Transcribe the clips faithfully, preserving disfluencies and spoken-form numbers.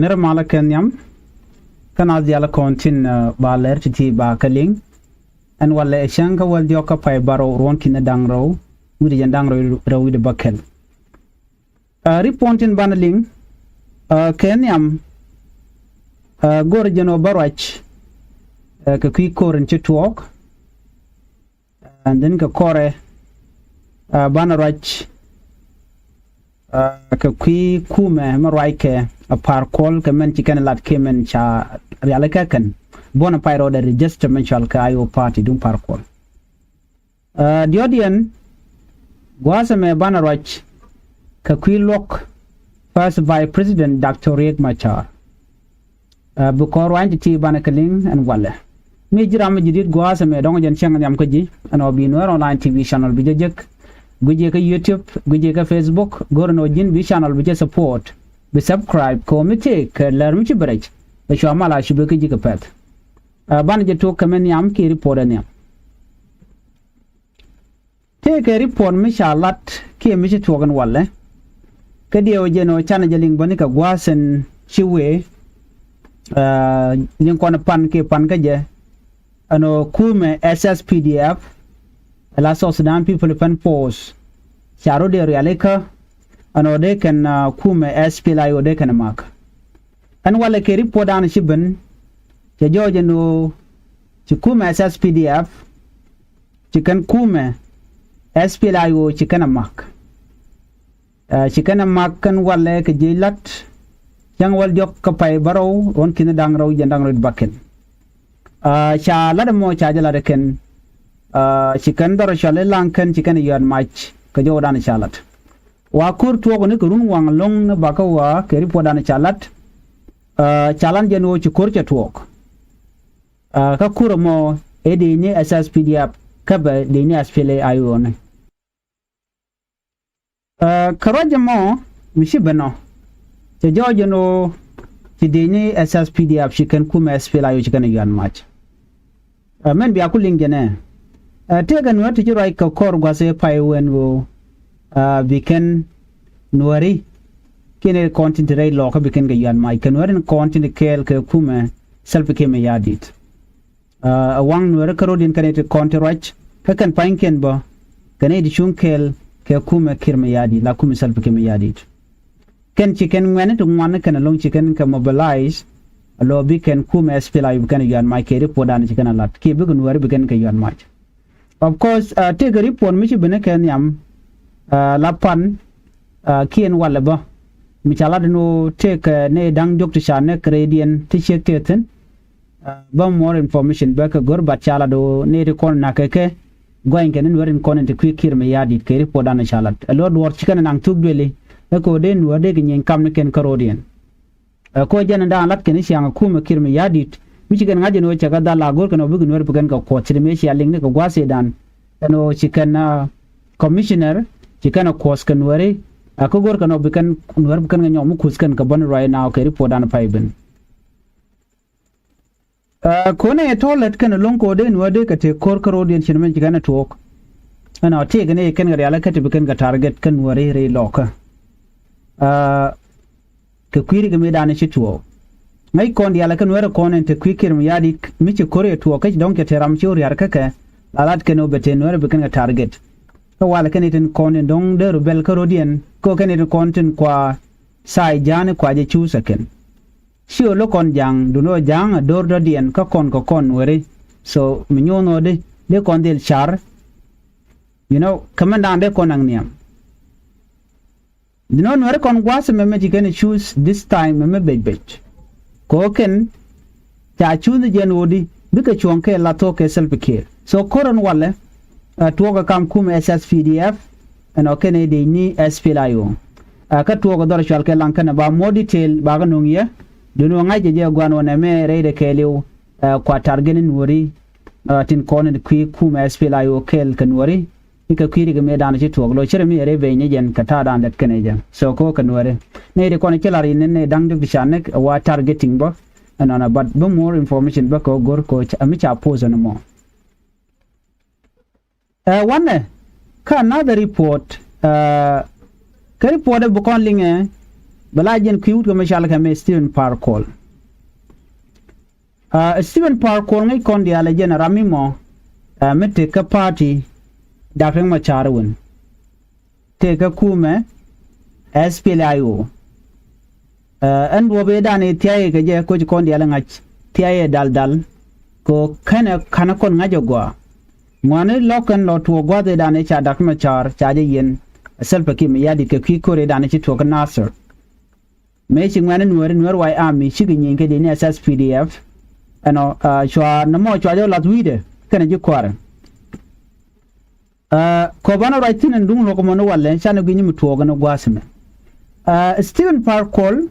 Nɛrɛ malä kɛ nhiam. Kä na dhial kɔn tin ba lɛr ti̱ti̱ ba kä liŋ. Ɛn walɛ ɛ cäŋ kä wäl diɔ̱k kä pay bärɔw ruɔ̱n ki̱n da̱ŋ rɛw wi̱cdɛ jɛn da̱ŋ rɛw wi̱cdɛ bäkɛl. Ɛ ripot tin banɛ liŋ kɛ nhiam. Ɛ go̱r jɛn ɔ bä ruac kɛ kui̱ ko̱r in ci tuɔɔk. And then kɛ kɔrɛ banɛ ruac kɛ kui̱ kumɛ mɛ ruackɛ a Par Kuol kɛ mɛn ci kɛn lat kiɛ mɛn ca rialikä kɛn buɔ̱n a pay rɔɔdɛ register mɛn cɔal kɛ IO party duŋ Par Kuol. Diɔ̱diɛn gua̱a̱th ɛmɛ banɛ ruac kɛ kui̱ luɔ̱k First Vice President Doctor Riek Machar. Bi kɔn ruany ti̱ti̱ banɛ kɛ liŋ ɛn walɛ. Mi ji̱ ram mi ji̱ di̱t gua̱a̱th ɛmɛ dɔ̱ŋ jɛn cäŋ nhiam kä ji̱ ɛn ɔ bi Nuer Online T V channel bi jɛ jek. Gui̱c jɛ kä YouTube, gui̱c jɛ kä Facebook, go̱r ɛn ɔ ji̱n bi channel bi jɛ support, bi subscribe kɛ ɔ mi tëëk kɛ lär mi ci bɛ rɛc. Ɛ cua mal a cup kä ji̱ kɛ pɛ̈th. Banɛ jɛ tok kɛ mi nhiam kiɛ ripot ɛ nhiam. Tëëkɛ ripot mi ca lat kiɛ mi ci tuɔɔk ɛn walɛ. Kä diɛw jɛn ɔ canɛ jɛ liŋ bäni kɛ gua̱a̱th ɛn ci wëë liŋ kɔn pan kiɛ pan kä jɛ. Ɛn ɔ kumɛ S S P D F, la South Sudan People Defense Force, ca rɔ dee rialikä ɛn ɔ dee kɛn kumɛ S P L A I O dee kɛn ɛ mak. Ɛn walɛ kɛ ripot dan ci ben cɛ jɔɔc ɛn ɣöö ci kumɛ S S P D F ci kɛn kumɛ S P L A I O ci kɛn a mak. Ci kɛn a mak kɛn walɛ kɛ jiec lat cäŋ wäl diɔ̱k kä pay bärɔw ruɔ̱n ki̱n da̱ŋ rɛw jɛn da̱ŋ rɛw bäkɛl. Ca lat ɛmɔ ca jɛ lat ɛ kɛn ci kɛn dhɔr cɔal i̱ laŋ kɛn ci kɛn a yɔ̱a̱t mac kɛ jɔwdan ca lat. Wa ko̱r tuɔɔk ni kɛ run waŋ lo̱ŋ ni bakä wa kɛ ripot dan ca lat. Ca lan jɛn ɣöö ci ko̱r cɛ tuɔɔk. Kä ko̱r ɛmɔ ɛ dee ni S S P D F kä bɛ dee ni S P L A I O ni. Kä ruac ɛmɔ mi ci ben ɔ cɛ jɔɔc jɛn ɣöö ci dee ni S S P D F ci kɛn kumɛ S P L A I O ci kɛn a yɔ̱a̱t mac. Mɛn bia ku liŋ jɛnɛ. Tëëkɛ Nuäär ti ci ruac kɛ kɔr gua̱th ëë pay wen ɣöö bi kɛn Nuääri kiɛn ɛ kɔn tin te rɛy lɔɔkä bi kɛn kɛ yɔ̱a̱t mac kɛ Nuääri ni kɔn tin te kɛɛl kɛ kumɛ Salva Kiir Mayardit. Ɛ waŋ Nuääri kä ro̱diɛn kɛn ɛ ti kɔn ti ruac kä kɛn pa̱nykiɛn bä kɛn ɛ ti cuŋ kɛɛl kɛ kumɛ Kiir Mayardit la kumɛ Salva Kiir Mayardit. Kɛn ci kɛn ŋuɛ̈ni ti ŋuan kɛn ɛlɔ̱ŋ ci kɛn kɛ mobilize. Alɔ bi kɛn kumɛ S P L A I O bi kɛn yɔ̱a̱n mac kɛ ripot dan ci kɛn a lat kiɛ bikɛ Nuääri bi kɛn kɛ yɔ̱a̱n mac. Of course tëëkɛ ripot mi ci ben kɛ nhiam la pan kiɛn walɛ bä mi ca lat ni ɣöö tëëkɛ nɛy da̱ŋ diɔ̱k ti ca nɛk rɛydiɛn ti ciek tëë thi̱n. Bä more information bä kɛ go̱r bat ca lat ɣöö nɛy ti kɔn na̱k kɛ kɛ gua̱ny kɛ ni Nuääri in kɔn in ti kui̱ Kiir Mayardit kɛ ripot dan ca lat ɛ luɔt duɔ̱ɔ̱r ci kɛn naŋ thuk duëli. Ɛ kɛ ɣöö dee Nuäär dee kɛ nyieny kam ni kɛn kä ro̱diɛn. Ɛ kɔ jɛn in da̱a̱n lat kɛn i̱ ciaŋ ɛ kumɛ Kiir Mayardit mi ci kɛn ŋa̱c ɛn ɣöö cɛ kɛ dhal la go̱r kɛn ɔ bikɛ Nuääri bi kɛn kɛ kuɔth ci ri mëë cia liŋ ni kɛ gua̱a̱th ëëdan. Ɛn ɣöö ci kɛn commissioner ci kɛn ɛ kuɔth kɛ Nuääri. Ɛ kä go̱r kɛn ɔ bi kɛn Nuääri bi kɛn kɛ nyɔk mi kuth kɛn kɛ bäni right now kɛ ripot dan pay ben. Ɛ kɔn ɛ tɔ̱ lät kɛn lo̱ŋ kɛ ɣöö dee Nuäär dee kɛ tëë ko̱r kä ro̱diɛn cin mɛn ci kɛn ɛ tuɔɔk. Ɛn ɔ tëëk ni kɛn kɛ rialikä ti bi kɛn kɛ target kä Nuääri rɛy lɔɔkä. Kɛ kui̱ ri kɛ mëëdan ci tuɔɔk ŋäc kɔn diaal kɛ Nuäär kɔn ɛn te kui̱ Kiir Mayardit mi ci ko̱r ɛ tuɔɔk kä ci dɔ̱ŋ cɛ te ram ci wä riar kä kɛ la lat kɛn ɔ bɛ te Nuäär bi kɛn kɛ target. Kä walɛ kɛn itin kɔn in dɔ̱ŋ dee rubɛl kä ro̱diɛn kä kɛn itin kɔn tin kua. Thaay ja̱a̱ni kua jɛ cuuth ɛ kɛn. Ci ɣöö lo̱k kɔn ja̱a̱ŋ duundɛ ɣöö ja̱a̱ŋ ɛ do̱r dɔ̱diɛn kä kɔn kɛ kɔn Nuääri. So mi nyo̱o̱n ɣöö di dee kɔn dhil car. You know kɛ mɛn da̱a̱n dee kɔn naŋ nhiam. Duundɛ ɣöö Nuääri kɔn gua̱a̱th ɛmɛ mɛ ci kɛn ɛ cuuth this time mɛ mɛ bec bec. Kɛ ɣöö kɛn ca cuuth ni jɛn ɣöö di bikɛ cuɔ̱ŋ kɛ la thok kɛ Salva Kiir. So ko̱r ɛn walɛ ɛ tuɔɔk ɛ kam kumɛ S S P D F. Ɛn ɔ kɛn ɛ dec ni S P L A I O. Ɛ kä tuɔɔk ɛ dhɔr cual kɛ laŋ kɛn ɛ ba more detail ba kɛ no̱ŋ yɛ. Duundɛ ɣöö ŋa̱c jɛ jɛ gua̱n ɣöö nɛmɛ rɛydɛ kɛɛliw ɛ kua target ni Nuääri. Ɛ tin kɔn in kui̱ kumɛ S P L A I O kɛɛl kɛ Nuääri. Ikɛ kui̱ ri kɛ mëë da̱a̱n ci tuɔɔk lo̱c cɛ rɛ mi ɛ rɛy beny ni jɛn kɛ ta̱a̱ da̱a̱n lɛt kɛn ɛ jɛ. So ko̱ kɛ Nuääri nɛy ti kɔn ci lar in ni nɛy da̱ŋ diɔ̱k ti ca näk ɛ wa targeting bä. Ɛnɔnɔ but bä more information bä kɛ ɣöö go̱r kɛ ɣöö mi ca post ɛn ɛmɔ. Ɛ wanɛ kä another report. Ɛ kɛ report ɛ bi kɔn liŋɛ Bɛ la jɛn kui̱ wut kɛ mi cal kɛ mi Stephen Par Kuol. Aa, Stephen Par Kuol ŋäc kɔn diaal ɛ jɛn ɛ ram mi mɔ, aa, mi tëk kä party Dak Riek Machar win. Tëk kä kumɛ S P L A I O. Aa, ɛn duɔ̱ɔ̱p ëëdan i̱ thia̱a̱c kɛ jɛ koc kɔn diaal ɛ ŋa̱c thia̱a̱c ɛ dal dal. Kɛ ɣöö kɛnɛ ka̱n kɔn ŋa̱c ɛ gɔaa. Ŋuani lɔ̱k kɛn lɔ tuɔɔk gua̱th ëëdan i̱ ca Dak Riek Machar ca jɛ yiɛn ɛ Salva Kiir Mayardit kɛ kui̱ ko̱r ëëdan i̱ ci tuɔɔk kä Nasir. Mëë ci ŋuɛ̈ni Nuääri, Nuer White Army cikɛ nyieny kä di̱t ni S S P D F. Ɛnɔ, aa, cua nɔmɔ cua jɛ lath wi̱i̱dɛ kɛnɛ ji̱ kua̱rɛ. Aa, kɔ banɛ ruac thi̱n ɛn duŋ luɔk mɔni walɛ canɛ gui̱ny mi tuɔɔk ɛn gua̱a̱th ɛmɛ. Aa, Stephen Par Kuol,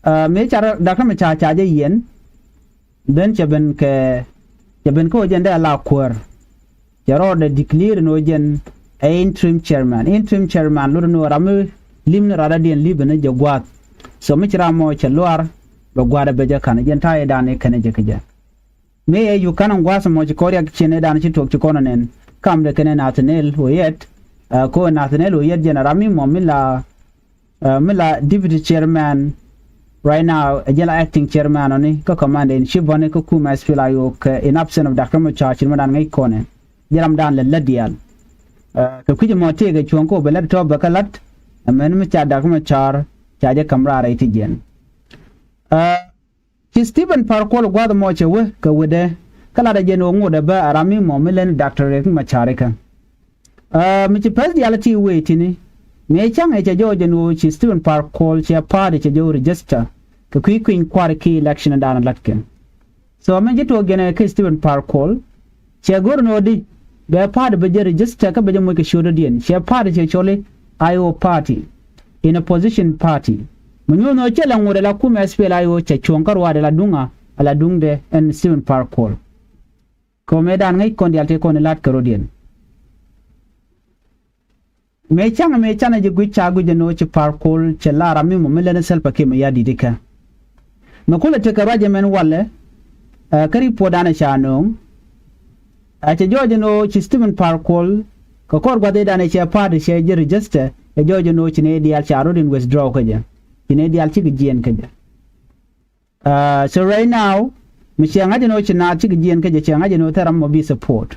aa, mëë ca Dak Riek Machar ca jɛ yiɛn, ben cɛ ben kɛ, cɛ ben kä ɣöö jɛn dee a la kuäär. Cɛ rɔɔdɛ declare ni ɣöö jɛn ɛ interim chairman. Interim chairman lot ni ɣöö ram mi lim ni radadiɛn lip ni jɛ gua̱a̱th. So mi ci ram mɔ cɛ luaar bɛ gua̱a̱r ɛ bɛ jɛ ka̱n jɛn ta̱a̱ ëëdan i̱ kɛn jɛ kɛ jɛ. Mëë ɛ yuk ka̱n ɛn gua̱a̱th mɔ ci kɔn riak cin ëëdan ci tuɔɔk ci kɔn ɛ nɛn kamdɛ kɛnɛ Nathaniel Oyet. Aa, kɛ ɣöö Nathaniel Oyet jɛn ɛ ram mi mɔ mi la Aa, mi la deputy chairman right now, ɛ jɛn la acting chairman ɔni kä commander in chief ɔni kä kumɛ S P L A I O kɛ in absence of Dak Riek Machar ci mi dan ŋäc kɔnɛ. Jɛ ram dan lɛ lät diaal. Aa, kɛ kui̱c mɔ tëëkɛ cuɔ̱ŋ kä bɛ lät tɔ̱ bɛ kä la̱t. Ɛ mɛn mi ca Dak Riek Machar ca jɛ ka̱m raar rɛy ti jiɛn. Aa, Ci Stephen Par Kuol gua̱a̱th ɛmɔ cɛ wee kɛ wetdɛ kä latdɛ jɛn ɣöö ŋotdɛ bä a ram mi mɔ mi lɛn Doctor Riek Machar ikä. Aa, mi ci pɛth diaal ti wee ti̱ni mëë ca̱ŋ ɛ cɛ jɔɔc jɛn ɣöö ci Stephen Par Kuol cɛ party cɛ jɔɔc register kɛ kui̱ kui̱ny kua̱r ki election dan la̱tkɛ. So min ci tuɔɔk jɛn ɛ kä Stephen Par Kuol cɛ go̱r ni ɣöö di bɛ party bɛ jɛ register kä bɛ jɛ moc kɛ ciötdädiɛn cɛ party cɛ cɔl i̱ I O party, in opposition party. Mi nyuɔ̱th ni ɣöö cɛ la ŋot ɛ la kumɛ S P L A I O cɛ cuɔ̱ŋ kä ruaadɛ la duŋ a la duŋdɛ ɛn Stephen Par Kuol. Kɛ ɣöö mëëdan ŋäc kɔn diaal tëë kɔn i̱ la̱t kɛ rɔ̱diɛn. Mëë ca̱ŋ mëë canɛ ji̱ gui̱c ca gui̱c ɛn ɣöö ci Par Kuol cɛ la ram mi mɔ mi lɛn Salva Kiir Mayardit ikä. Mi kulɛ tekɛ ruac ɛmɛn walɛ, ɛ, kä report danɛ ca nööŋ. Ɛ cɛ jɔɔc ɛn ɣöö ci Stephen Par Kuol kɛ kɔr gua̱th ëëdan ɛ cɛ party cɛ ji̱ register, ɛ jɔɔc ɛn ɣöö ci nɛy diaal ca rɔ̱diɛn withdraw kä jɛ. Ci nɛy diaal cikɛ jiɛɛn kä jɛ. Aa, so right now mi cɛ ŋa̱c ɛn ɣöö ci naath cikɛ jiɛɛn kä jɛ cɛ ŋa̱c ɛn ɣöö thil ram mɔ bi support.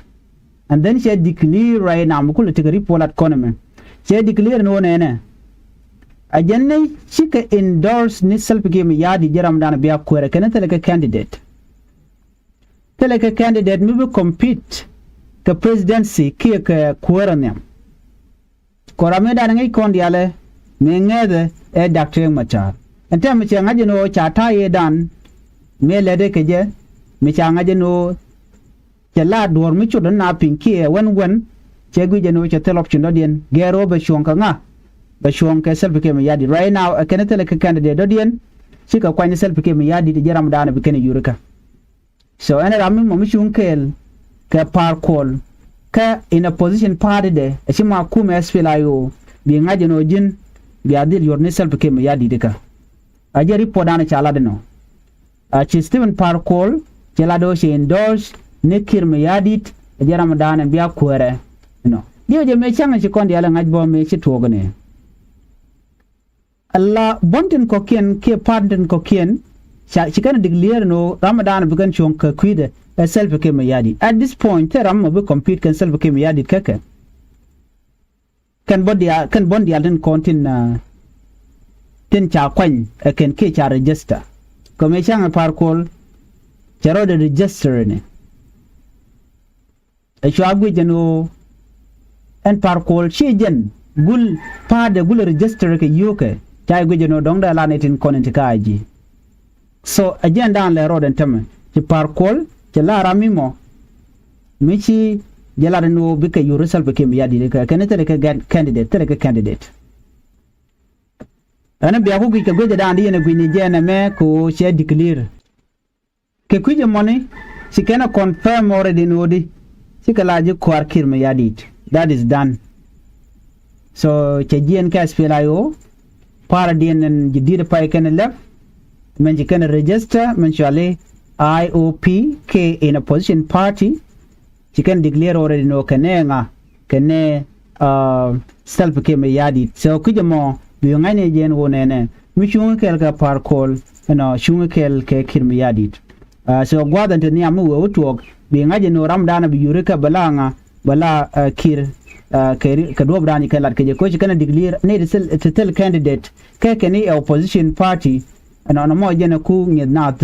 And then cɛ declare right now mi kulɛ tekɛ report lat kɔn ɛmɛ. Cɛ declare ɛn ɣöö nɛnɛ a jɛn ni cikɛ endorse ni Salva Kiir Mayardit jɛ ramdan bia kuäärɛ kɛn thilɛ kɛ candidate. Thilɛ kɛ candidate mi bi compete kɛ presidency kiɛ kɛ kuäärä nhiam. Kɔ ram mëëdan ŋäc kɔn diaalɛ mëë ŋäthɛ ɛ Doctor Riek Machar. Ɛn tɛm mi cɛ ŋa̱c ɛn ɣöö ca ta̱a̱ yëëdan mëë lɛtdɛ kɛ jɛ mi ca ŋa̱c ɛn ɣöö cɛ la duɔ̱ɔ̱r mi cot ɛn na piny kiɛ wän wän. Cɛ guic ɛn ɣöö cɛ thil option dɔ̱diɛn gɛɛr ɣöö bɛ cuɔ̱ŋ kɛ ŋa? Bɛ cuɔ̱ŋ kɛ Salva Kiir Mayardit. Right now ɛ kɛn thilɛ kɛ candidate dɔ̱diɛn cikɛ kuany Salva Kiir Mayardit jɛ ramdan bi kɛn yurikä. So ɛn ram mi mɔ mi cuŋ kɛɛl kɛ Par Kuol kä in opposition party dɛ ɛ ci ma kumɛ S P L A I O bi ŋa̱c ɛn ɣöö ji̱n bia dhil yuɔr ni Salva Kiir Mayardit ikä. A jɛ report dan ca lat ɛnɔ. A ci Stephen Par Kuol cɛ lat ɣöö cɛ endorse ni Kiir Mayardit ɛ jɛ ramdan ɛn bia kuäärɛ ɛnɔ. Diɛw jɛ mëë ca̱ŋ ci kɔn diaal ɛ ŋa̱c bä mëë ci tuɔɔk ɛnɛ. Ala buɔ̱n tin kɔ̱kiɛn kiɛ pa̱a̱t tin kɔ̱kiɛn ca ci kɛn declare ni ɣöö ramdan bi kɛn cuɔ̱ŋ kɛ kui̱dɛ ɛ Salva Kiir Mayardit. At this point thil ram mɔ bi compete kɛn Salva Kiir Mayardit kä kɛ. Kɛn buɔ̱n diaal, kɛn buɔ̱n diaal tin kɔn tin, ah, tin ca kuany ɛ kɛn kiɛ ca register. Kɛ mëë ca̱ŋ ɛ Par Kuol cɛ rɔɔdɛ register ni. Ɛ cua guic ɛn ɣöö ɛn Par Kuol ci jɛn gul pa̱a̱tdɛ gul register kɛ yio̱o̱kɛ ca guic ɛn ɣöö dɔ̱ŋ dee la ni tin kɔn in ti ka a ji̱. So ɛ jɛn da̱a̱n lɛ rɔɔdɛ ɛn tämɛ ci Par Kuol cɛ la ram mi mɔ mi ci jɛ lat ɛn ɣöö bikɛ yur Salva Kiir Mayardit kɛ kɛn thilɛ kɛ candidate, thilɛ kɛ candidate. Ɛn bia ku guic kɛ guic ɛ da̱a̱n di yɛn ɛ guic ni jɛn ɛmɛ kɛ ɣöö cɛ declare. Kɛ kui̱c ɛmɔni ci kɛn ɛ confirm already ni ɣöö di cikɛ la ji̱ kua̱r Kiir Mayardit. That is done. So cɛ jiɛn kɛ S P L A I O pa̱a̱r diɛn ɛn ji̱ di̱t pay kɛn ɛ lɛp mɛn ci kɛn ɛ register mɛn cuali I O P kɛ in opposition party. Ci kɛn declare already ni ɣöö kɛn ɛ ŋa kɛn ɛ, ah, Salva Kiir Mayardit. So kui̱c ɛmɔ bi ŋa̱cni jɛn ɣöö nɛnɛ mi cuŋä kɛɛl kɛ Par Kuol, ɛnɔ cuŋä kɛɛl kɛ Kiir Mayardit. So gua̱a̱th ɛn te nhiam mi wee wä tuɔɔk bi ŋa̱c ɛn ɣöö ramdan bi yuri kɛ bɛ la ŋa bɛ la Kiir kɛ duɔ̱ɔ̱pdan kɛ lat kɛ jɛ koci kɛn a declare ni ti thil candidate kɛ kɛn i̱ opposition party. Ɛnɔnɔ mɔ jɛn ɛ ku ŋi̱eth naath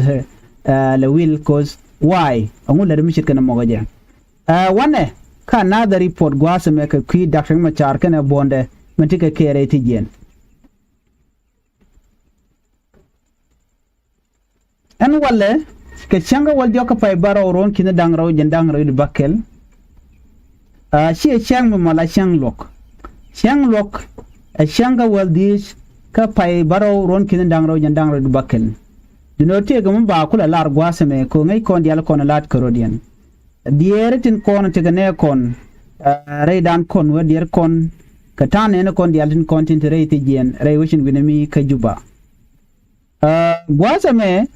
lɛ wil koth why ɛŋu lät mi ce̱tkɛ ni mɔkɛ jɛ. Wanɛ kä another report gua̱a̱th ɛmɛ kɛ kui̱ Doctor Machar kɛnɛ buɔ̱ndɛ mɛn ti kɛ kɛɛrɛ ti jiɛn. Ɛn walɛ kɛ cäŋ kä wäl diɔ̱k kä pay bärɔw ruɔ̱n ki̱ni da̱ŋ rɛw jiɛn da̱ŋ rɛw di bäkɛl. Ciɛ cäŋ mi mala cäŋ luɔ̱k. Cäŋ luɔ̱k ɛ cäŋ kä wäl dhiec kä pay bärɔw ruɔ̱n ki̱ni da̱ŋ rɛw jiɛn da̱ŋ rɛw di bäkɛl. Duundɛ ɣöö tëëkɛ mi ba kulɛ lar gua̱a̱th ɛmɛ kɛ ɣöö ŋäc kɔn diaal kɔn la̱t kärɔ̱diɛn. Diɛɛri tin kɔn tekɛ nɛ kɔn rɛydan kɔn wä diɛɛr kɔn kɛ ta̱a̱ nɛɛni kɔn diaal tin kɔn tin te rɛy thijiɛn rɛy wecin wi̱nɛ mi kä Juba. Gua̱a̱th ɛmɛ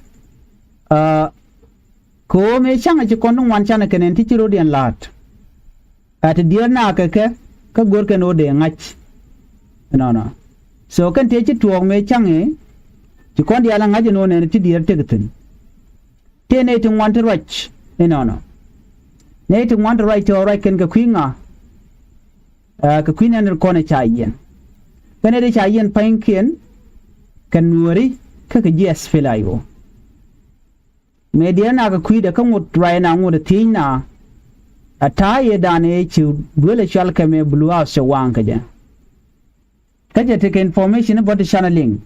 kɛ ɣöö mëë ca̱ŋɛ ci kɔn ti ŋuan canɛ kɛ nɛn ti ci ro̱diɛn la̱a̱t. Ɛ ti diɛɛr naakɛ kɛ kä go̱rkɛn ɣöö dee ŋa̱c. Ɛnɔnɔ so kɛn tëë ci tuɔɔk mëë ca̱ŋɛ ci kɔn diaal ɛ ŋa̱c ɛn ɣöö nɛn ti diɛɛr tek thi̱n. Tëë nɛy ti ŋuan ti ruac inɔnɔ. Nɛy ti ŋuan ti ruac tɔ̱ ruac kɛn kɛ kui̱ ŋa? Kɛ kui̱ nɛn ti kɔn ɛ ca yiɛn. Kɛn ɛ ti ca yiɛn pa̱nykiɛn kɛ nuɔ̱ɔ̱ri kä kɛ ji̱ S P L A I O. Mëë diɛɛr na kɛ kui̱dɛ kä ŋot ruac na ŋot ɛ thiec na. A ta̱a̱ yɛ dan ëë ci duel ɛ cual kɛ mëë Blue House cɛ waŋ kɛ jɛ. Kä cɛ tekɛ information bä ti canɛ liŋ.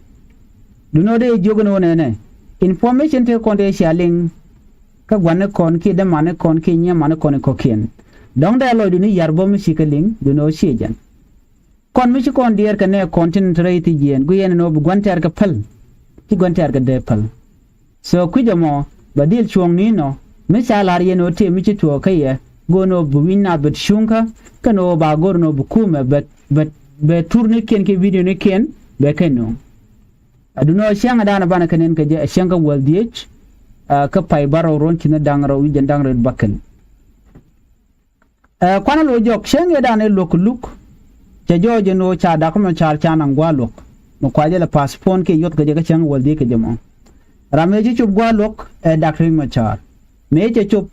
Duundɛ ɣöö dee jiök ɛn ɣöö nɛnɛ information tëë kɔn tëë cia liŋ. Kä gua̱nikɔn kiɛ dämanikɔn kiɛ nyiɛmanikɔn i̱ kɔ̱kiɛn dɔ̱ŋ dee lɔcdun i̱ ya̱r bä mi ci kɛ liŋ duundɛ ɣöö ciɛ jɛn. Kɔn mi ci kɔn diɛɛr kɛ nɛɛkɔn tin te rɛy thijiɛn guiyɛn ɛn ɣöö bi gua̱n tɛɛr kɛ päl. Ci gua̱n tɛɛr kɛ dee päl. So kui̱c ɛmɔ bɛ dhil cuɔ̱ɔ̱ŋ ni̱n ɔ mi ca la̱r yɛn ɣöö tëë mi ci tuɔɔk kä yɛ go̱o̱n ɣöö bi wi̱ny naath bɛ ti cuŋkä kɛn ɣöö ba go̱r ɛn ɣöö bi kuumɛ bɛ bɛ bɛ turnikiɛn kiɛ videonikiɛn bɛ kɛ nööŋ. Ɛ duundɛ ɣöö cäŋɛ daanɛ banɛ kɛ nɛn kɛ jɛ ɛ cäŋ kä wäl dhiec kä pay bärɔw ruɔ̱n ki̱ni da̱ŋ rɛw wi̱c jɛn da̱ŋ rɛw bäkɛl. Ɛ kuanɛ lo̱c jɔk cäŋ yɛ daanɛ luɔ̱k kɛ luk. Cɛ jɔɔc ɛn ɣöö ca dak mɛ car ca naŋ gua̱a̱r luɔ̱k mi kuacɛ lɛ pa̱th puɔ̱n kiɛ yuɔth kɛ jɛ kä cäŋ wäl dhiec kɛ jɛ mɔ. Ram mëë ci cop gua̱a̱r luɔ̱k ɛ Doctor Riek Machar. Mëë cɛ cop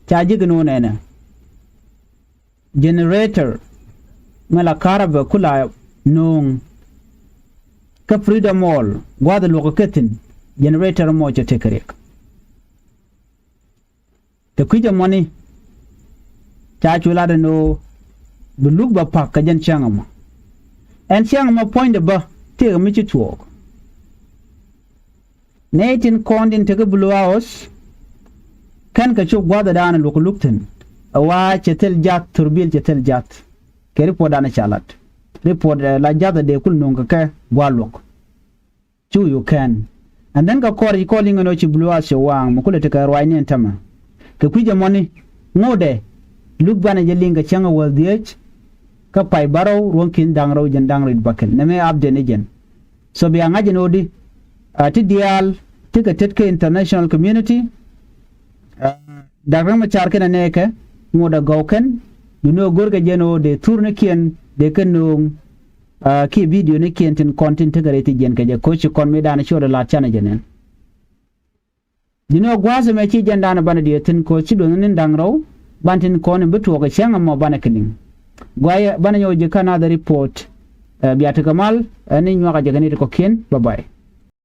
ca ji̱k ɛn ɣöö nɛnɛ generator mɛ la ka̱r a bɛ ku la nööŋ. Kä Freedom Hall gua̱a̱th luɔ̱k kɛ thi̱n generator mɔ cɛ tekɛ riɛk. Te kui̱c ɛmɔni ca cu lat ɛn ɣöö bi luk bɛ pa̱k kɛ jɛn cäŋ ɛmɔ. Ɛn cäŋ ɛmɔ puɔ̱nydɛ bä tëëkɛ mi ci tuɔɔk. Nɛy tin kɔn tin tekä Blue House kɛn kɛ cop gua̱thdan luɔ̱k luk thi̱n. Ɛ wa cɛ thil jath thurbil cɛ thil jath kɛ ripuɔtdan ca lat. Ripuɔt la jath ɛ dee kul no̱o̱ŋ kɛ kɛ gua̱a̱r luɔ̱k. Cu you can. And then kɛ kɔr ci kɔr liŋ ɛn ɣöö ci Blue House cɛ waaŋ mi kulɛ tekɛ ruacni ɛn tämɛ. Kɛ kui̱c ɛmɔni ŋotdɛ luk banɛ jɛ liŋ kɛ cäŋ ɛ wäl dhiec. Kä pay bärɔw ruɔ̱ŋ ki̱n da̱ŋ rɛw jɛn da̱ŋ rɛw bäkɛl nɛmɛ update ni jɛn. So bia ŋa̱c ɛn ɣöö di a ti diaal ti kɛ tet kä international community. Dak Riek Machar kɛnɛ nɛɛkɛ ŋotdɛ gɔw kɛn duundɛ ɣöö go̱rkɛ jɛn ɣöö dee thurnikiɛn dee kɛ nööŋ. Kiɛ videonikiɛn tin kɔn tin tekɛ rɛy thijiɛn kɛ jɛ koci kɔn mi da̱a̱n ciötdɛ la̱t canɛ jɛ nɛn. Ji̱n ɣä gua̱a̱th ɛmɛ ci jɛn da̱a̱n banɛ diɛ thi̱n koci duɔ̱n ni̱n da̱ŋ rɛw ban tin kɔn in bi tuɔɔk ɛ cäŋ ɛmɔ banɛ kɛ liŋ. Gua̱a̱th banɛ nyɔk ji̱ kä another report. Bia tekɛ mal ɛn ni nyuak a jɛ kɛ ni ti kɔ̱kiɛn. Bye bye.